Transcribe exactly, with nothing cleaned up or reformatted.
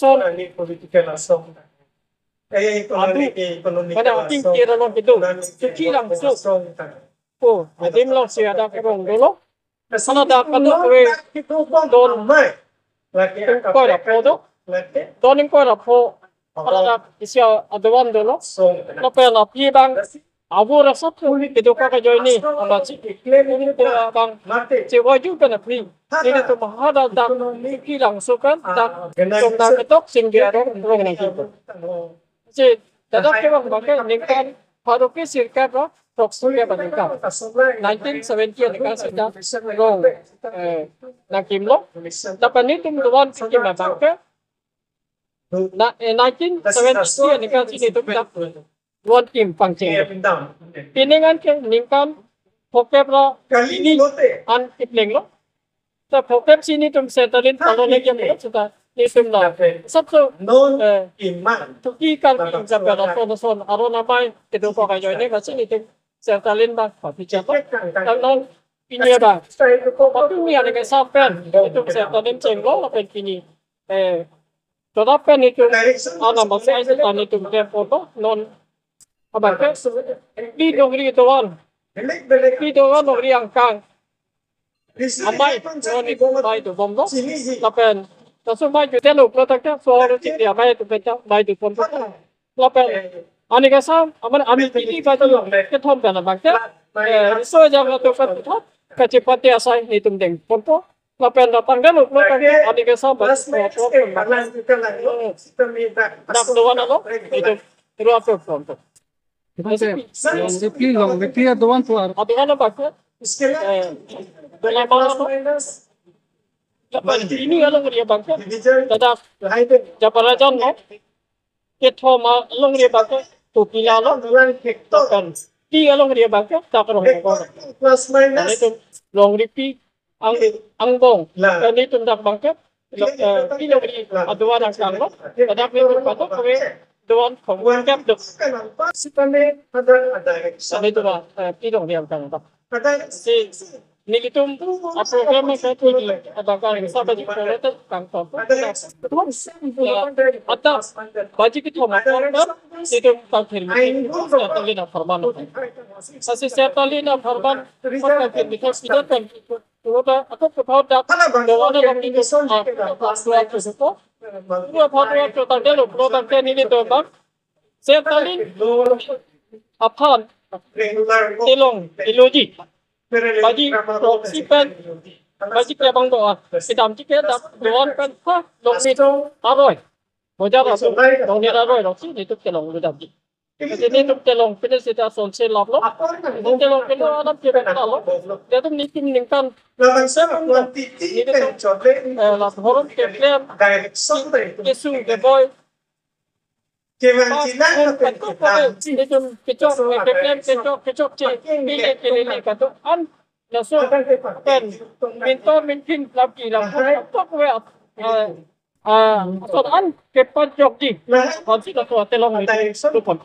Son. Political asong. Eh, economic, Adu. Economic. Mana asong. Ating kira lo gitu. Economic, Suki langsung. Asong. Oh, adim lo si ada kerong dulu. Sana dak kado kue don ingkoi ra pho do. Don ingkoi ra pho. Sana dak isi adovan dolo. Lapen aphi abang, avo ra sap tu kedo ka kajoine. Ama si ko abang, si waju pen aphi. Nelitum ha dak dak Suki langsung pen dak tum dak ketok sing dia rong rong nangji. Si, dadak kevang abangke ningkan pharo ke sirkep ra throksi kep aningkan. Nineteen seventy aningkan seta rong, eh, nangkimlo. Lapen nelitum dovan si kim abangke. Na, eh, nineteen seventy aningkan si nelitum dak dovan kim pangcheng. Pining an ke ningkan phokep ra hini an kipleng lo. Ta phokep si nelitum Centrelink palo lagi mo seta nelitum la. Sab so, eh, Suki Karbi jaga la son son aron amei kedo ko kajoine, masi nelitum Centrelink abang papi chapa. Tang non pini abang. Papi ni ada ke sapen nelitum Centrelink chenglo lapen pini. Eh, tetapi nelitum ana masai seta nelitum ke foto non abangke pi dongri dovan. Pi dovan dongri angkang. Amei, non ni bai dobom lo. Lapen, laso amei jutelo pulo tangte, sohor chikri amei tu penta, bai dobom lo. Lapen, ani kesam, aman ami pini bai tu kethom pen abangke. Eh, riso jam lo tu pen kethom, kachipate asai nelitum dengponpo. Lapen, datang delo pulo tangte, ani kesam bai tu pen. Dak dovan alo, nelitum ruap ponpo. Itu sih, Longripi, Longripi adovan tuar. Adovan abangke, eh, dola bang ano. Lapen pini alongri abangke, dadak Japarajan lo. Kethom alongri abangke, Topila lo. Lapen pini alongri abangke, Takarong lo. Plus minus. Nelitum Longripi ang, angbong. Lah. Kami tundak bangke, eh, pini alongri adovan angkang lo. Dadak nelitum patok kue dovan thomkep do. Sitame ada, ada. Kami dovan, eh, pini alongri angkang lo. Si, nelitum aprogram ke pini abangke sabaji program kangton. Ada baji kethom apor nelitum kangthir meeting Centrelink apharman. Lasi Centrelink apharman kangthir meeting sida kan. Pura atau kepau dak dovan dalam itu, ah, dua puluh satu. Dua puluh satu tanggal dua puluh tanggal ini dovan. Centrelink aphan kelong, eloji. Baji proxy pen, baji ke abang doa. Kedamji ke dak dovan pen ha, Longri aroi. Bojar atau Longri aroi, Longri itu kelong kedamji. Jadi nelitum kelong pine seta sonse lap lo. Nelitum kelong pine alam ke beta lo. Nelitum nelitum ningkan. Nelitum, eh, la horom ke plan. Kesu ke boy. Pas pun katu pakai, nelitum kechok, ke plan kechok, kechok che, pile kelele katu an. Laso pen mintor minphin lapki lapu katok we, eh, ah, asal an kepanjokji. Konsi laso atelong ni lupon.